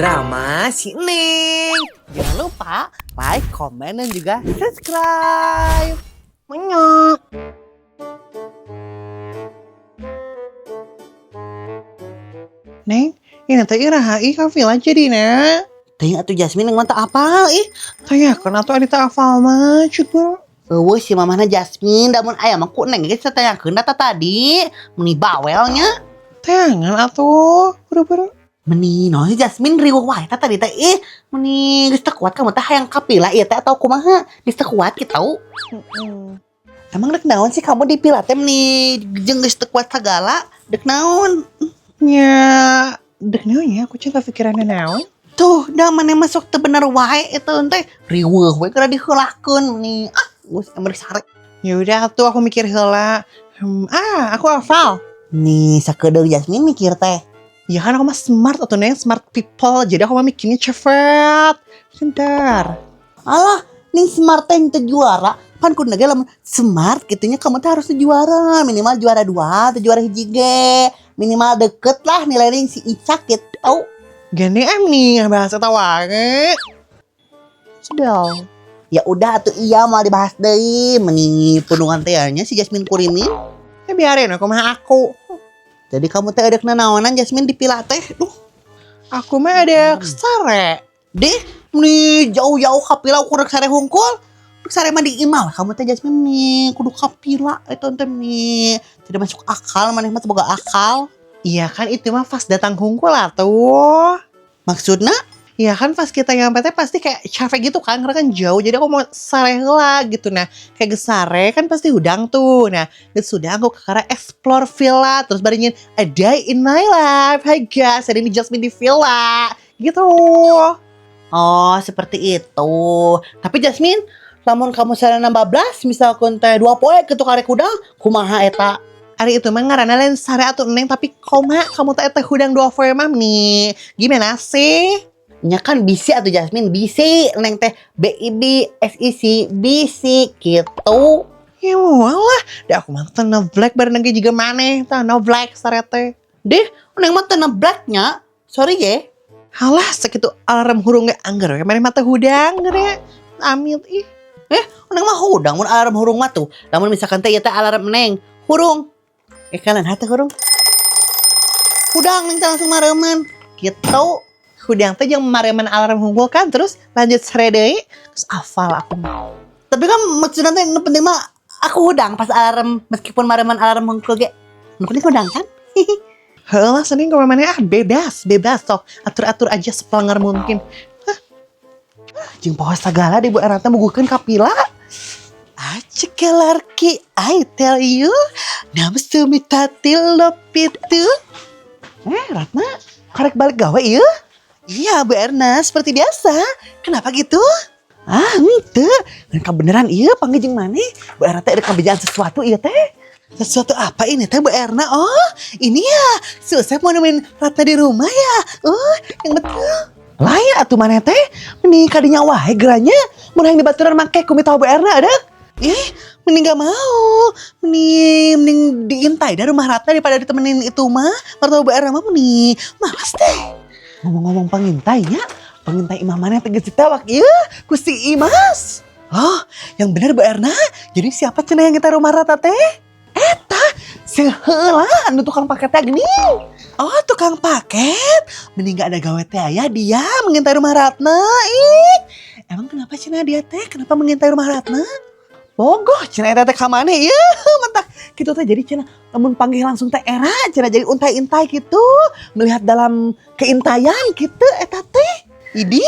Drama si Neng. Jangan lupa like, komen, dan juga subscribe. Menyok. Neng, ini teh iraha ih ka villa jadina. Teuing atuh Jasmine yang mantap apal ih. Tanyakeun atuh adi teh hafal mah cukup. Eueuh si mamahna Jasmine da mun aya mah ku Neng geus tanyakeun data tadi. Meni bawelnya. Tangan atuh, buru-buru. Meni naon si Jasmine riweuh wae tah tadi teh ih. Meni geus teu kuat kamu teh hayang ka villa ieu teh atau kumaha? Geus teu kuat kitu. Emang dek naon sih kamu di villa teh meni jeung geus teu kuat sagala? Dek naon? Nya, dek naon ya, aku cinta pikirannya naon. Tuh, dah mana masuk teu bener wae itu teh. Riweuh we keur diheulakeun meni. Ah, geus ember sare. Ya udah tuh aku mikir heula. Aku hafal. Nih, sakedeung Jasmine mikir teh. Ya kan aku mah smart atau neng, smart people. Jadi aku mah mikirnya cepet. Bentar. Alah, nih smart teh teu juara. Pan kudu ge lamun smart gitunya kamu teh harus juara. Minimal juara 2 atau juara 1 ge. Minimal deket lah nilainya si Ica gitu. Gini em nih bahas eta wae. Sudah. Ya udah atuh iya mau dibahas deui. Meni punungan teh nya si Jasmine Kurimin. Ya biarin aku mah aku. Jadi kamu teh ada kenaonan Jasmine di villa teh. Duh, aku mah ada sare. Deh, meni jauh-jauh ka villa ukur sare hungkul. Rek sare mah di imah kamu teh Jasmine nih kudu ka villa eta teh meni tidak masuk akal maneh mah teu boga akal. Iya kan itu mah pas datang hungkul atuh. Maksudna? Iya kan pas kita nyampe teh pasti kayak capek gitu kan karena kan jauh, jadi aku mau sare heula gitu. Nah kayak geus sare kan pasti hudang tuh. Nah geus hudang aku kakara explore villa terus baringin a day in my life. Hai guys, hari ini Jasmine di villa gitu. Oh seperti itu. Tapi Jasmine, lamun kamu sare 16 misalkan teh 2 poe kitu karek hudang, kumaha eta? Ari itu mah ngaranna lain sare atuh Neng, tapi koma kamu teh eta hudang 2 poe mah nih. Gimana sih? Nya kan bisi atuh Jasmine, bisi Neng teh B I B S I C bisi gitu. Ya walah, dah aku mah teu black bareng ge juga maneh, tah no black sare teh. Deh, Neng mah teu blacknya. Sorry ye. Halah, sakitu alarm hurung ge angger we maneh mah teu hudang gede. Amit ih. Neng mah hudang mun alarm hurung mah tuh. Lamun misalkan teh ieu teh alarm Neng hurung. Kalian hati hurung. Hudang Neng teh langsung mareuman. Gitu. Hudang teh jeung mareman alarm hungkul kan terus lanjut sare deui. Terus hafal aku mah. Tapi kan maksudnya teh nu penting mah aku hudang pas alarm meskipun mareman alarm hungkul ge. Nu penting hudang kan? Heuh lah sening kumaha maneh ah bebas, bebas sok atur-atur aja sepelanggar mungkin. Hah? Jeung poho sagala di Bu Erna teh muguhkeun ka villa. Acek larki, I tell you, nafsu mitati lopitu. Ratna, karek balik gawe ieu? Iya, Bu Erna, seperti biasa. Kenapa gitu? Ah, henteu. Ngan kabeneran ieu panggil jeung maneh. Bu Erna teh ada kabejaan sesuatu ieu teh. Sesuatu apa ini teh Bu Erna? Oh, ini ya. Susah mau nemuin Ratna di rumah ya. Oh, yang betul. Lain atuh maneh teh. Meni kadinya wae geranya. Mun hayang dibaturan make ku mitoha Bu Erna ada. Ih, mending gak mau. Mending diintai dari rumah Ratna daripada ditemenin itu mah. Mertua Bu Erna mah meni malas teh. Ngomong-ngomong pengintainya, pengintai imah mana tegas ditewak ieu ku si Imas. Loh, yang bener Bu Erna. Jadi siapa cenah yang kita rumah Ratna teh? Eta, seheula anu tukang paketnya gini. Oh, tukang paket. Mending gak ada gawe teh ya dia mengintai rumah Ratna. Ih, emang kenapa cenah dia teh? Kenapa mengintai rumah Ratna? Bogoh cenah eta teh ka maneh ieu mentak kitu teh jadi cenah lamun panggil langsung teh era cenah jadi untai-intai gitu melihat dalam keintaian gitu eta teh. Idih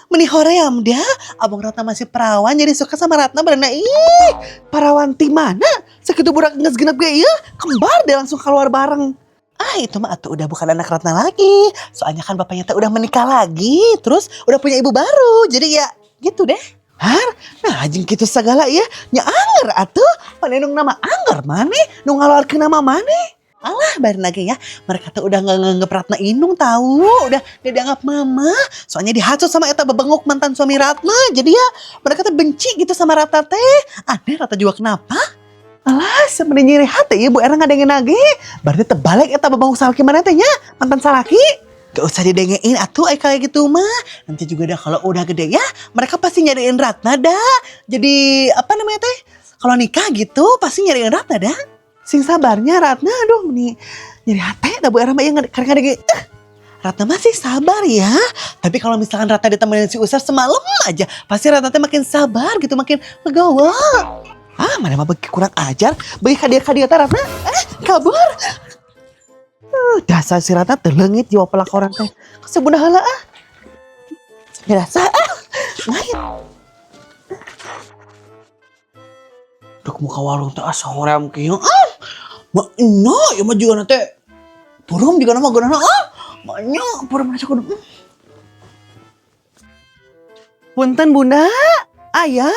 meni hoream dia abang Ratna masih perawan jadi suka sama Ratna berenang ih parawan ti mana sakitu budak geus genep ge ieu kembar dia langsung keluar bareng. Ah itu mah atuh udah bukan anak Ratna lagi soalnya kan bapaknya teh udah menikah lagi terus udah punya ibu baru jadi ya gitu deh. Har, nah jeung kitu sagala ieu nya anger atuh panenung nama anger maneh nu ngaluarkeun nama maneh. Alah bari lagi ya mereka tuh udah nggak nganggep Ratna indung tahu udah gak dianggap mama soalnya dihasut sama eta bebenguk mantan suami Ratna jadi ya mereka tuh benci gitu sama Ratna teh. Aneh Ratna juga kenapa? Alah sebenarnya nyeri hati ya Bu Erna ngadengin lagi berarti terbalik eta bebenguk salaki mana teh nya mantan salaki. Gak usah didengein atuh kayak gitu mah. Nanti juga dah kalau udah gede ya, mereka pasti nyariin Ratna dah. Jadi apa namanya teh? Kalau nikah gitu pasti nyariin Ratna dah. Sing sabarnya Ratna, aduh nih nyeri hati dah Bu Era mah yang karena kadang Ratna masih sabar ya. Tapi kalau misalkan Ratna ditemenin si Usar semalam aja, pasti Ratna teh makin sabar gitu, makin legowo. Ah, mana mah bagi kurang ajar, bagi kadieu-kadieu teh Ratna. Eh, kabur. Dasar si Ratna teu leungit jiwa pelakoran teh. Kasebuna heula ah. Biasa ah. Main. Dek muka warung teh asa hoream kieu. Ah. Maknya ieu mah juga teh. Purum juga nama geunahna ah. Maknya purum asa kudu. Punten Bunda, ayah.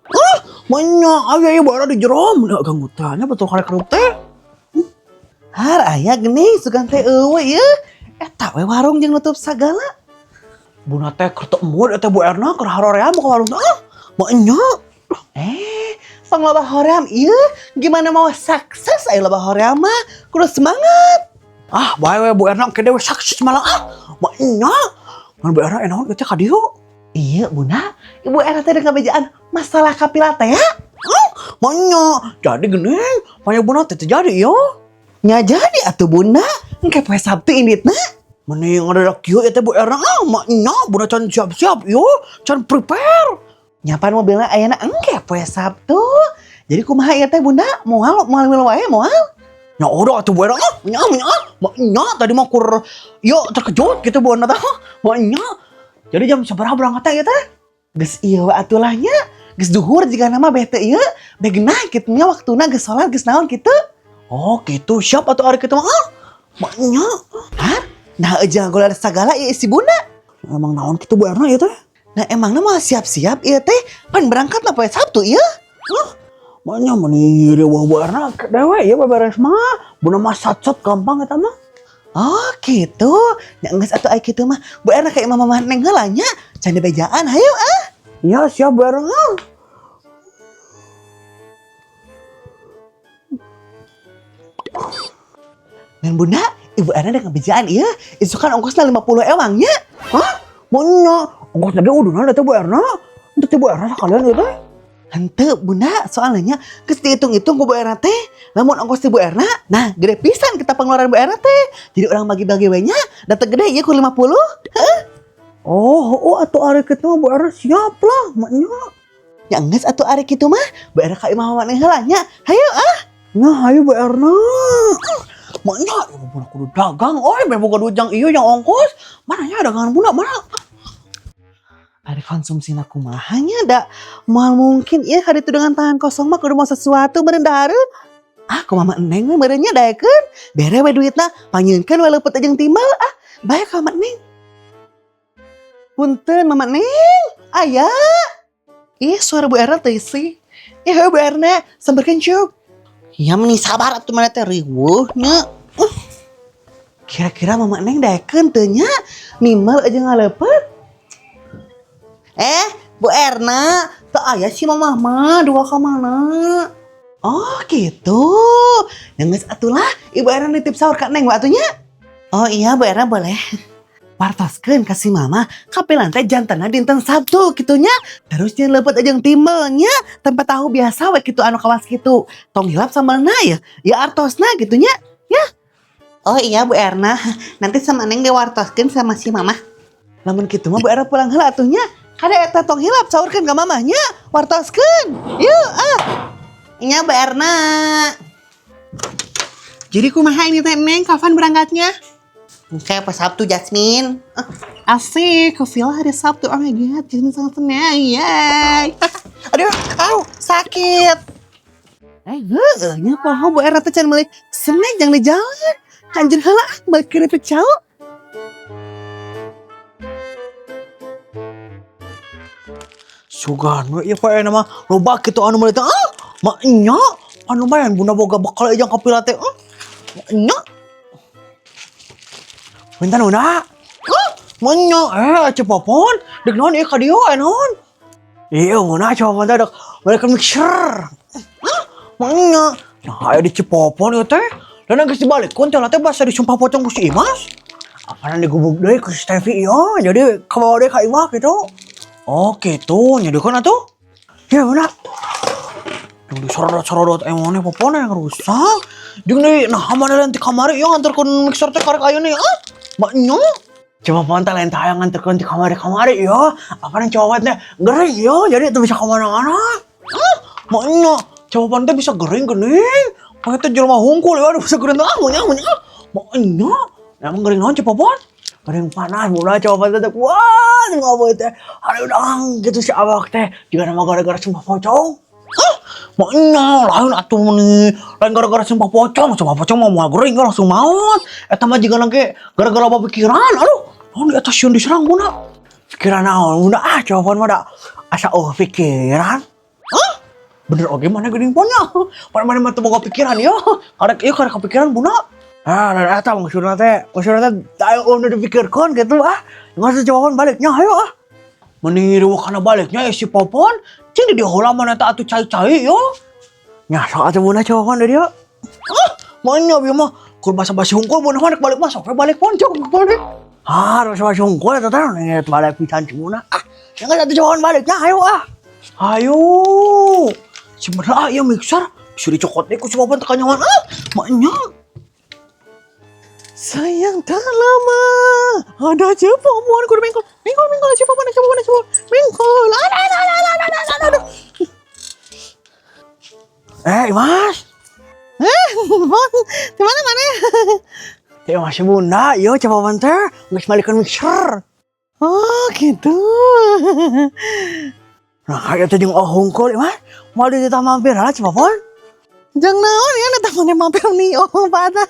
Ah, maknya aya ieu bara di jero mun ganggu tanya betul kare keruk teh. Har aya geuning sugan teh eueuh ieu. Eta we warung jeung nutup sagala. Bunda teh keur teu mood eta Bu Erna keur haroream ka warung teh. Ah, maknya. Eh, pang loba hoream ieu gimana mau sukses aya loba hoream mah kudu semangat. Ah, bae we Bu Erna ke dewe sukses malah ah. Maknya. Ngan Bu Erna enaon teh ka dieu? Iya Bunda, Ibu Erna teh ngabejaan masalah kapila teh ya? Maknya. Jadi geuning, panya Bunda teh teu jadi yo. Nya jadi atuh Bunda, engke poe Sabtu inditna. Mending ada kieu ya teh Bu Erna ah, maknya Bunda can siap-siap yo, can prepare. Nyapan mobilna ayana engke poe Sabtu. Jadi kumaha ieu teh Bunda? Moal moal milu wae moal? Ya udah atuh Bu Erna ah, nya nya maknya tadi mah kur yo terkejut gitu Bu Erna teh. Maknya. Jadi jam sabaraha berangkat ya teh? Geus ieu we atuh lah nya. Geus duhur jiga nama beh teu ieu, beh genah kitu nya waktuna geus salat geus naon kitu. Oh gitu, siap atuh ari kitu mah ah. Maknya. Hah? Nah aja golar sagala ieu si Bunda. Emang naon kitu Bu Erna ieu teh? Nah emangna mau siap-siap ieu teh pan berangkat lah poe Sabtu ieu. Hah? Maknya meni riweuh Bu Erna dewe ieu beberes mah. Bunda mah sacot gampang eta mah. Oh gitu. Ya geus atuh ai kitu mah. Bu Erna ka imah mama Neng heula nya. Can dibejaan hayu ah. Ya siap Bu Erna. Ngan Bunda, Ibu Erna ada ngebejaan ieu. Isukan ongkosna 50 ewang nya. Hah? Maknya ongkosna ge udunan teh Bu Erna. Henteu teh Bu Erna sakalian ieu teh. Henteu Bunda, soalnya geus dihitung-hitung ku Bu Erna teh. Lamun ongkos ti Bu Erna, nah gede pisan kita pengeluaran Bu Erna teh. Jadi orang bagi-bagi we nya, datang gede ieu ku 50. Heeh. Oh, oh atuh ari kitu mah Bu Erna siap lah maknya. Ya geus atuh ari kitu mah, Bu Erna ka imah mama Neng heula nya. Hayu ah. Nya hayu Bu Erna. Maknya ieu mah Bunda kudu dagang oi, beh boga duit jang ieu jang ongkos. Mana nya dagangan Bunda mana? Ari konsumsina kumaha nya da moal mungkin ieu kaditu dengan tangan kosong mah kudu mau sesuatu meureun dahareun. Ah kumaha Neng we meureun nya daekeun. Bere we duitna, pangieunkeun we leupeut jeung timbal ah. Bae ka Mama Neng. Punten Mama Neng, aya. Ih suara Bu Erna teh sih. Ih heuh Bu Erna, sambarkeun cuk. Ya meni sabar atuh mana teh riweuh nya. Kira-kira Mama Neng daekeun teu nya? Nimbal aja ngaleupet. Eh, Bu Erna, teu aya si Mama mah dua ka mana? Oh, gitu. Ya geus atuh lah, Ibu Erna nitip saur ka Neng we atuh nya. Oh iya, Bu Erna boleh. Wartoskeun ka si Mama, kapilan teh jantenna dinten Sabtu kitu nya. Terus jeung leupeut jeung timbel nya, tempe tahu biasa we kitu anu kawas kitu. Tong hilap sambalna ya, ya artosna kitu nya. Ya. Oh iya Bu Erna, nanti sama Neng diwartoskeun sama si Mama. Lamun kitu mah Bu Erna pulang heula atuh nya. Kade eta tong hilap saurkeun ka mamahnya, wartoskeun. Yuk ah. Nya Bu Erna. Jadi kumaha ini teh Neng, kapan berangkatnya? Kayak pas Sabtu Jasmine. Asik, ke villa hari Sabtu. Oh my god, Jasmine sangat senang. Yeay. Aduh, au, sakit. Eh, heueuh nya poho Bu Erna teh can meuli snack jang di jalan. Anjeun heula ah, meuli keripik cau. Sugan we ieu poe mah loba kitu anu meuli teh ah maknya pan lumayan Bunda boga bekal jeung kapila teh ah maknya. Bentar Bunda. Ah maknya eh cepopon dek naon ieu ka dieu aya naon? Iya ngeunah cepopon teh dek balikan mixer. Ah maknya. Nah aya di cepopon ieu teh. Dan geus dibalikeun teh teh basa disumpah pocong ku si Imas. Apaan digubuk deui ku si Stevi ieu, jadi kabawa deui ka imah gitu. Oh gitu, nyedeukeun atuh. Ya benar. Jeung disorodot-sorodot emangnya popona yang rusak. Jeung deui nah mana lain ti kamari ieu nganterkeun mixer teh karek aya nih ah. Maknya coba pon teh lain teh hayang nganterkeun ti kamari-kamari ieu. Apaan coba teh gering ieu, jadi teu bisa kemana-mana. Ah, maknya coba pon teh bisa gering geuning. Pakai teh jelema hungkul ya, bisa gering ah, maknya maknya. Maknya emang gering naon coba pon? Gering panas, mulai coba pon teh wah, ngobrol teh. Hari udang gitu si awak teh. Jika nama gara-gara sumpah pocong. Hah? Maknya lain atuh nih, lain gara-gara sumpah pocong mau mau gering langsung maut. Eta mah jiga ge gara-gara apa pikiran, aduh, naon di atas sieun diserang bunda. Pikiran naon bunda ah, jawaban mah da asa oh pikiran. Hah? Bener oge mana geuning ponya. Pada mana mah teu boga pikiran ya. Karek ieu karek kepikiran bunda. Ah, dan eta maksudna teh ayo udah dipikirkeun gitu ah. Nggak usah jawaban baliknya, ayo ah. Mending riweuh kana baliknya ya si Popon. Cing di heula mana teh atuh cai-cai yo. Nya sok atuh bunda jawaban dari dia. Ah, maunya bieu mah kur basa-basi hungkul bunda mah balik mah sok we balik pon cok balik. Ah, basa-basi hungkul eta teh nget balik pisan cimuna. Ah, jangan atuh jawaban baliknya ayo ah. Ayo. Sebenarnya ah ieu mixer bisa dicokot deh ku si Popon teh kanyawan ah. Maknya. Sayang tak lama ada Cepopon kudu mengkol mengkol mengkol Cepopon Cepopon Cepopon mengkol ada ada ada ada ada ada ada. Eh, Mas. Eh, Pon, di mana mana? Ya masih bunda, ieu Cepopon teh geus malikeun mixer. Oh, gitu. Nah, kayak teh jeung oh hungkul, Mas. Mau di mampir lah Cepopon. Jangan naon ya temannya mampir nih oh pada.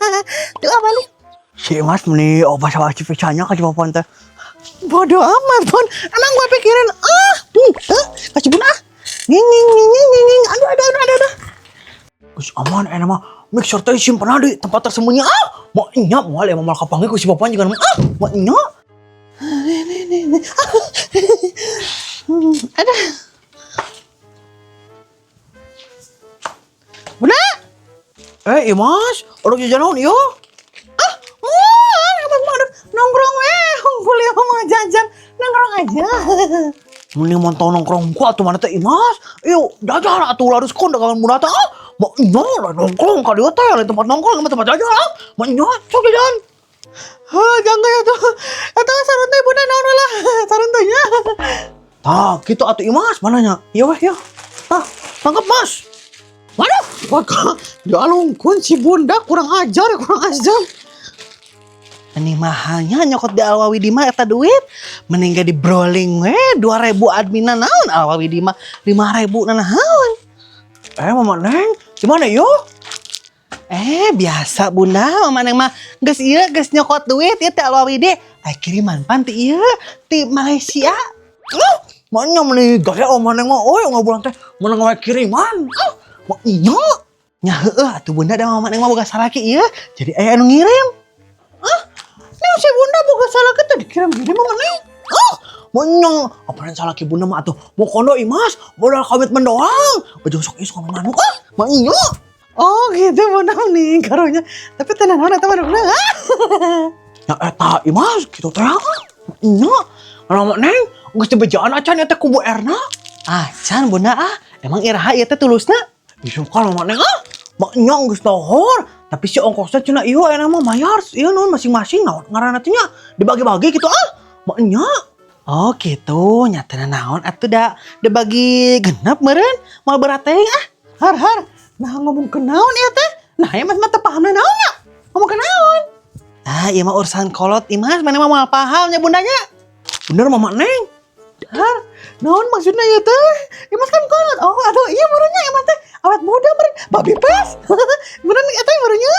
Tuh apa nih? Si Mas meni oh basa-basi pisannya ka Cepopon teh. Bodoh amat, Pon. Emang gue pikirin ah, ah, kasih bunda ah. Nging nging nging nging nging. Aduh aduh aduh aduh. Aduh. Geus aman enak mah mixer teh simpen di tempat tersembunyi ah. Mau nya moal emang mal kapanggih ku si Popon juga ah, mau nya. Nih nih nih nih. Ada. Bunda. Eh, Imas, urang jajan naon ieu? Ah, wah, emang mau nongkrong unggul ya mau jajan, nongkrong aja. Mending mantau nongkrong ku atuh mana teh Imas. Ieu jajan atuh larus kon dagangan murah teh ah. Mau nya lah nongkrong ka dieu teh lain tempat nongkrong mah tempat jajan ah. Mau nya sok jajan. Hah, jangan ya tuh. Atau sarun teh bunda naon lah, sarun teh nya. Tah, gitu atuh Imas mananya? Ieu weh ya. Tah, tangkap Mas. Waduh, wah, dialungkeun si bunda kurang ajar ya, kurang ajar. Ini mahalnya nyokot di Alwawi mah eta duit. Mending gak di broling we 2000 adminan naon Alwawi mah 5000 naon. Eh, Mama Neng, gimana yo? Eh biasa bunda, mama neng mah geus ieu geus nyokot duit ieu teh Alwawi deh. Ai kiriman pan ti ieu ti Malaysia. Ah, mana meni gaya oh mana mah oh ngobrol teh mana ngawe kiriman. Ah, Mau inyo? Nya heueuh atuh bunda da mama neng mah boga salaki ieu. Jadi aya anu ngirim. Ah, nih si bunda boga salaki teh dikirim-kirim mama neng. Ah, mana apa yang salaki bunda mah atuh mau kondo Imas, modal komitmen doang. Ujung sok ieu sok manuk ah, Mau inyo? Oh gitu bunda nih karunya. Tapi tenan naon eta mah bunda. Ah. Ya eta Imas gitu teh. Ah, nya. Mama neng geus dibejaan acan eta ku Bu Erna. Acan bunda ah, emang iraha ieu teh tulusna? Bisa kan mama neng ah. Maknya geus lohor, tapi si ongkosnya cenah ieu aya mah mayar ieu naon masing-masing naon ngaranna teh nya dibagi-bagi gitu ah. Maknya. Oh gitu, nyatana naon atuh da dibagi genep meureun, moal berat teuing ah. Har har, nah ngomong ke naon ieu teh? Nah ya mas mah teu paham naon nya. Ngomong ke naon? Ah, ieu mah urusan kolot Imas, mana mah moal paham nya bundanya. Bener mama neng. Har, naon maksudnya ieu teh? Imas kan kolot. Oh, aduh iya meureunnya Imas teh awet muda meureun, baby face. Bener eta meureunnya.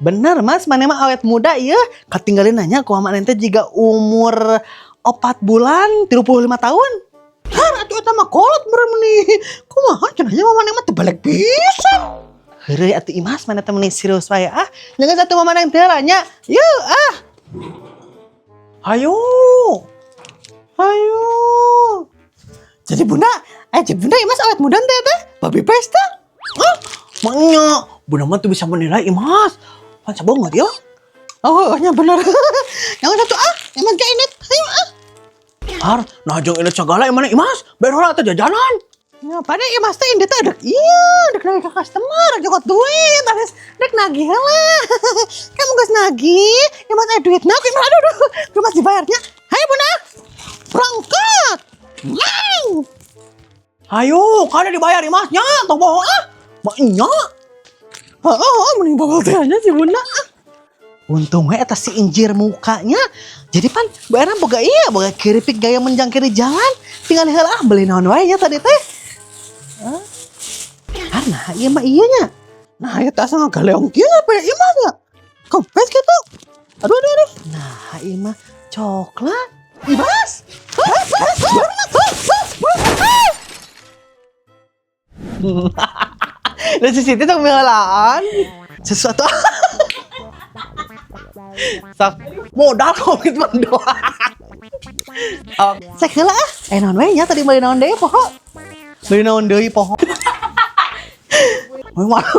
Bener mas, mana mah awet muda ya. Katinggalin nanya ku mama teh jiga umur 4 bulan 35 tahun. Har, atuh eta mah kolot meureun meuni. Kumaha cenah nya mama mah teu balik pisan. Heureuy atuh Imas mana teh meuni serius wae ah. Jangan satu mama neng teh lah nya. Yeuh ah. Ayo. Ayo. Jadi bunda, jadi bunda Imas awet muda teh teh. Baby face teh. Hah? Maknya, bunda mah tuh bisa menilai Imas. Pan banget ya. Oh, nya bener. Yang satu ah, emang gak ini. Ayo ah. Har, nah jeung ini segala emang Imas, bayar heula teh jajanan. Ya, pada Imas teh ini teh dek iya, dek nagih ke customer, jokot duit, habis dek nagih heula. Kamu geus nagih, Imas aya duitna, ku Imas aduh aduh, Imas dibayarnya. Hayo Bunda. Berangkat. Wow. Ayo, kada dibayar Imasnya, tong bohong ah. Maknya. Oh, mending bawa teh nya si Bunda. Untung we eta si injir mukanya. Jadi pan Bu Erna boga iya, boga keripik gaya menjangkir di jalan. Tinggal heula ah beli naon wae nya tadi teh. Hah? Karena iya mah iya nya. Nah, eta asa ngagaleong kieu apa ya Imas nya? Kempes gitu. Aduh, aduh, aduh. Nah, iya mah coklat. Imas. Dan si Siti tuh meulaan sesuatu. Sok modal komitmen doang. Oh, cek heula ah. Eh, naon we nya tadi beli naon deui poho? Beli naon deui poho? Malu.